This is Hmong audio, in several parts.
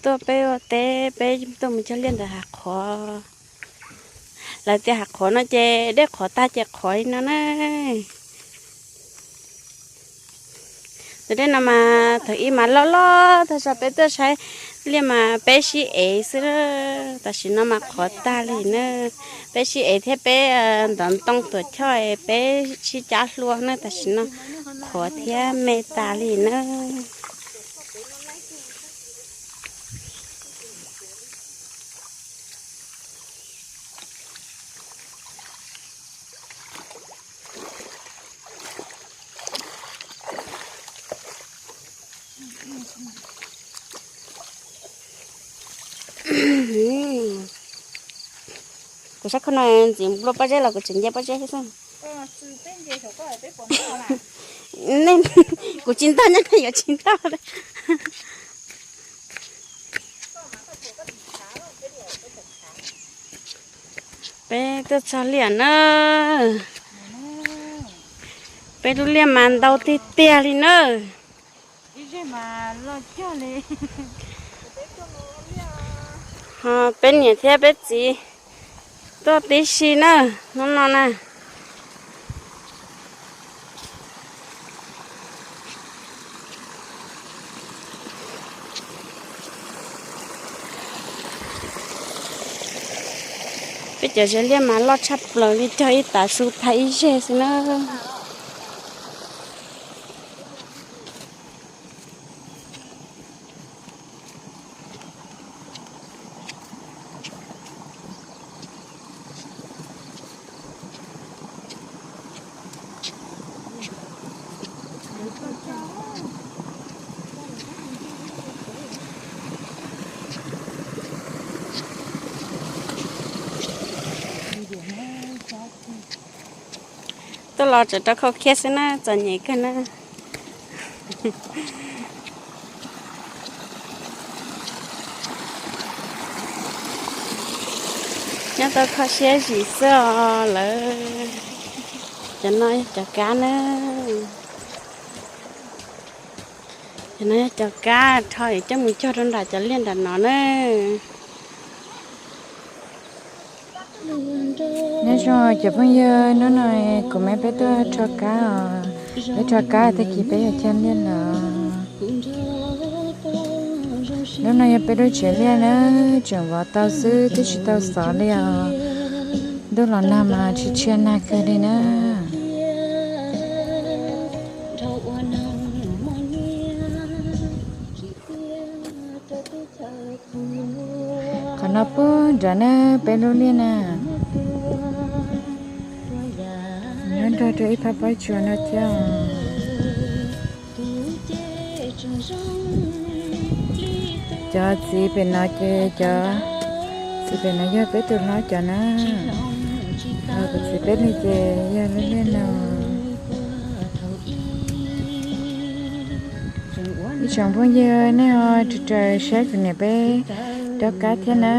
tuaj peb ua teb, peb tuaj mus cog liaj ntawm hav qhuav. Lawv tias hav qhuav no ces dej qhuav tag ces qhuav li no na. Tus dej no mas thaum ub mas loj loj tag zog, peb tuaj saib liaj mas peb sib ev xwb. Tam sim no mas qhuav tag li na. Peb sib ev thiab peb ntov ntoo tuam choj es peb sib cab hlua na, tam sim no qhuav thiab me tas li na. Kuv saib khau no ntxiv nplua pob zeb los kuv tseem nce pob zeb xwb. Nej, kuv tsis ntog nyob no yuav tsis ntog. Peb tuaj txog liaj na. Peb lub liaj mas ntau tiag tiag li na. Ho peb niam thiab peb txiv tuaj tib si na, hnub no na. Peb cov zes liaj mas loj tshaj plaws li, cog ib tav su thaiv ib zeg xwb na. Tuaj los tseem rau khau khiab xwb na, txom nyem kawg na. Nyob tau kho siab zim xwb os lawv. Cov no yog cov kab na. Cov no yog cov kab rho coj mus cog rau nram cov liaj nram no na. Nyob zoo cov phooj ywg, hnub no kuv mam peb tuaj rho kab os. Peb rho kab tag kis peb yuav cog liaj lawm. Hnub no yog peb lub tsev liaj na, tseem vov tau xwb twb tsis tau xov li os. Ntuj los nag mas tsis tshia nag kawg li na. Qhov no puag nrad na, peb lub liaj na. Nyob nrog rau ib phab pob tsuas no thiab. Cov txiv pem no ces cov txiv pem no yog peb tus hlob cov na. Kuv txiv peb li ces yog lub liaj no. Ib tsoom phooj ywg, nej ho raws saib kuv niam peb rov kab thiab na.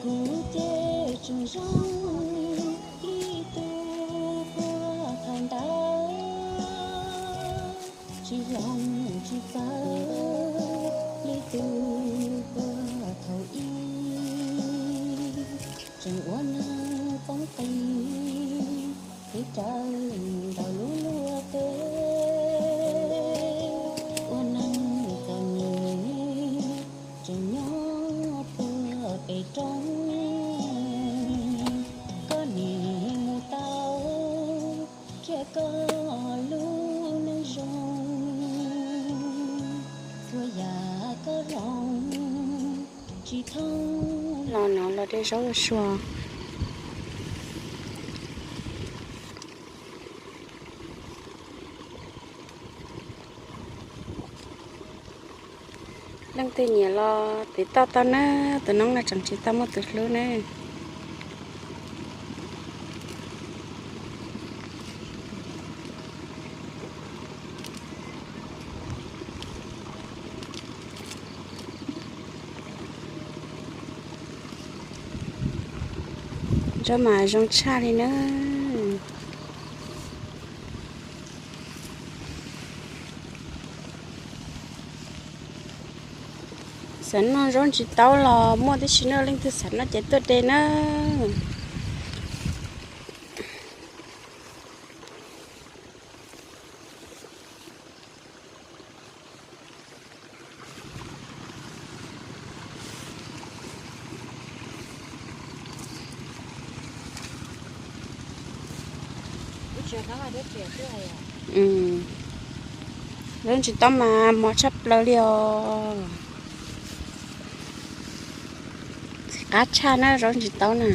Kuv ces tseem zoo li tus puag thaum ntawd, tsis hloov tsis txawv li tus puag thaum ub. Tseem ua neeg poob qis, kev rawv ntawm lub luag teb. Ua neeg txom nyem, tseem nyob puag pem roob. Koj nim mus tau, khiav koj lub neej zoo, txhua yam koj hloov tsis thoob. Los no los de zaub ua sua. Leej twg nyiam los tiv tauj tau na, tus noob no tseem tsis tau muaj tus hlub na. Zaub mas zoo tshaj li na. Xav noj zaub ntsis taub los muaj tib si na, leej twg xav noj ces tuaj de na. Zaub ntsis taub mas mos tshaj plaws li os. Qab tshaj na zaub ntsis taub na.